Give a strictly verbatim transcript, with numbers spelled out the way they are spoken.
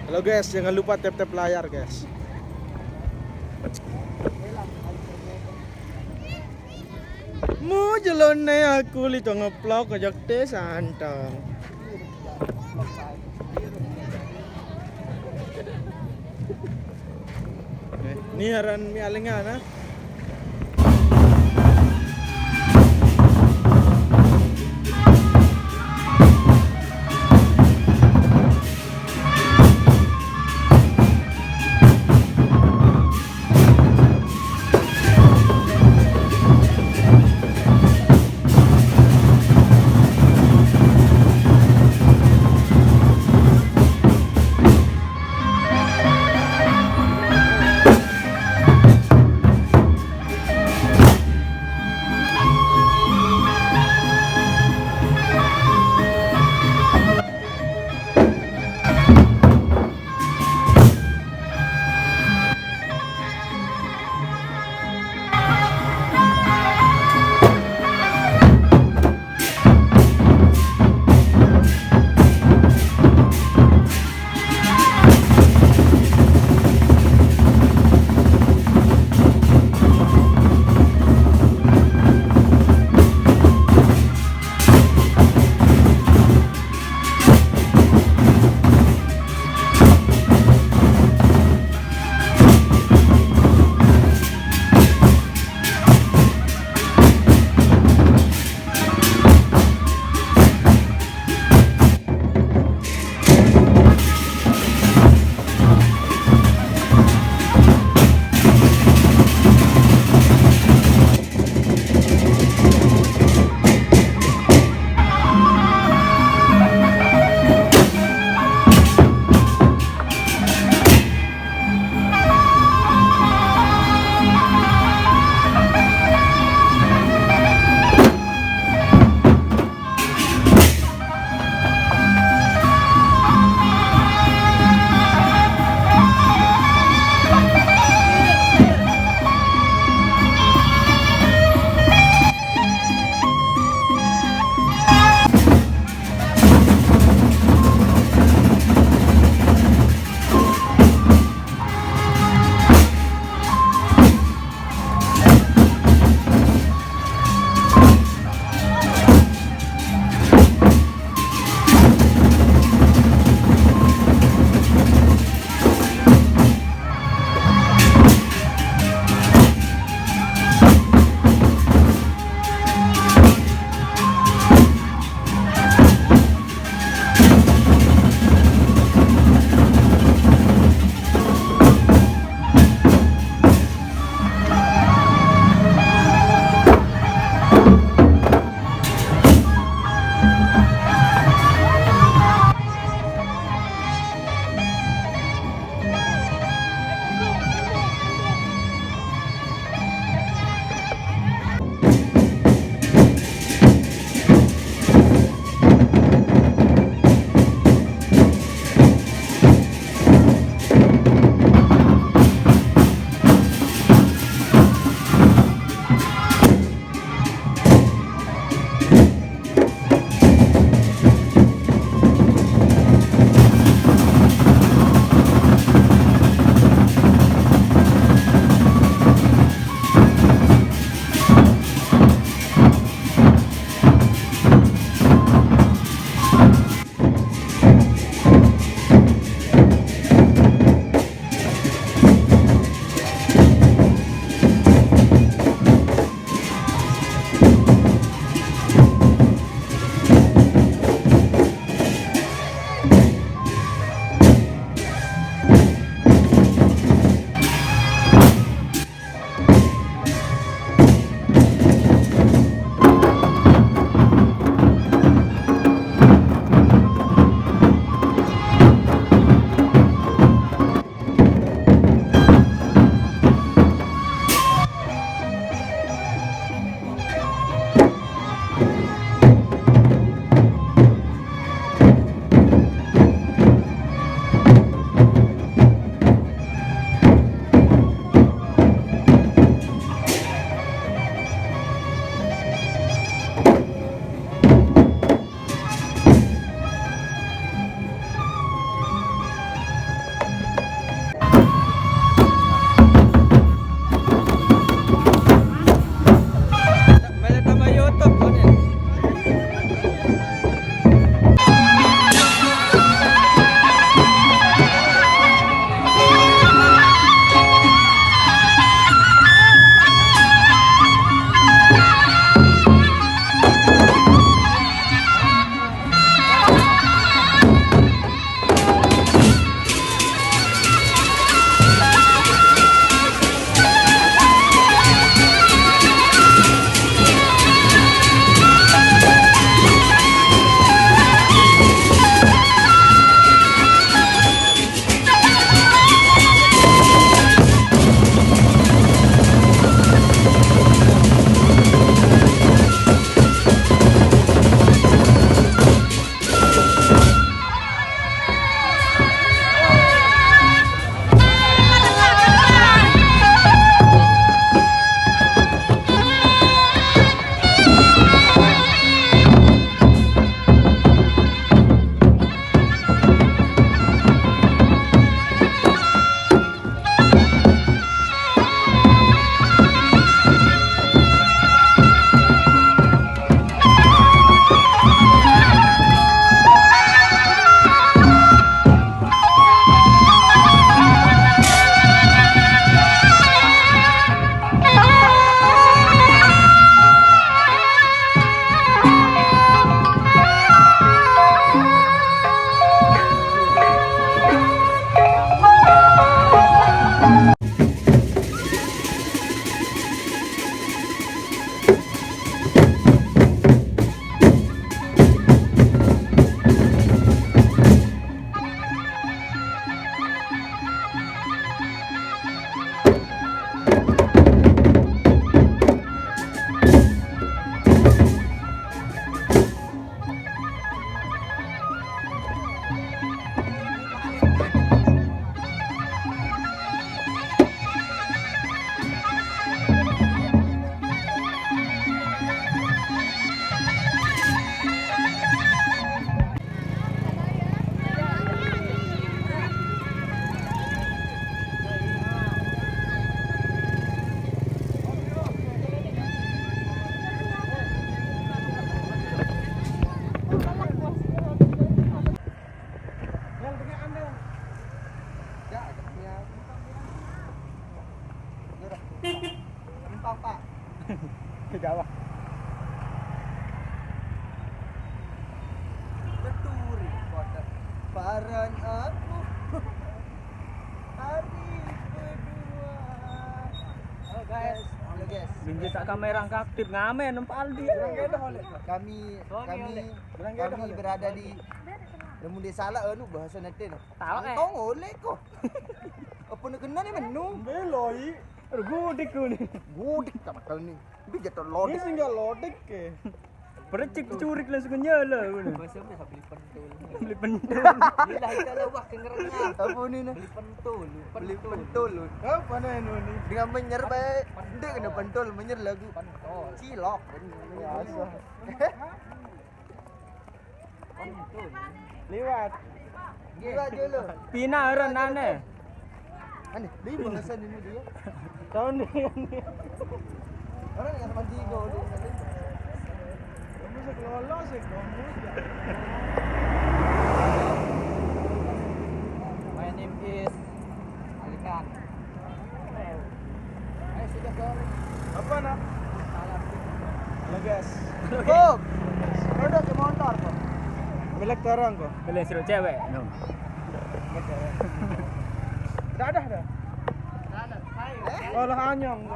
Halo guys, jangan lupa tap-tap layar guys. Mu jelone aku li to ngeplok kejak te santang. Eh, ni aran mi alingan ah. Numpang, Pak. Ke Jawa. Beturi kota. Paran aku. Hari kedua. Halo, guys. Halo, guys. Binti tak kamera aktif ngamen nempal di. Kami kami kami berada di, lamun dia salah anu bahasa nanti. Tahu, eh. Tong oleh kok. Apa nak kena ni menu? Beloi. Aduh, gudik ku ni. Gudik tak bakal ni. Dia jatuh lodik. Ini singgah lodik ke? Percik curik langsung nyala. Bahasa apa, beli pentul? Beli pentul. Bila kita lewat ke ngerengah. Apa ni, nah? Beli pentul. Beli pentul. Apa nih, anu ni? Dengan menyer baik. Dia kena pentul, menyer lagu. Pentul. Cilok. Biasa. Liwat. Liwat dulu. Pina renane. Aneh, dia bahasan ini dia. Tahun dia. Orang yang sama tiga dia. Kamu sekelola sih, kamu. My name is Alikan. Ayo sudah ke. Apa, nak? Salam. Halo, guys. Kok? Produk ke motor kok. Milik orang kok. Boleh suruh cewek. No. Dah dah dah. Dah dah. Hai. Olah anyong.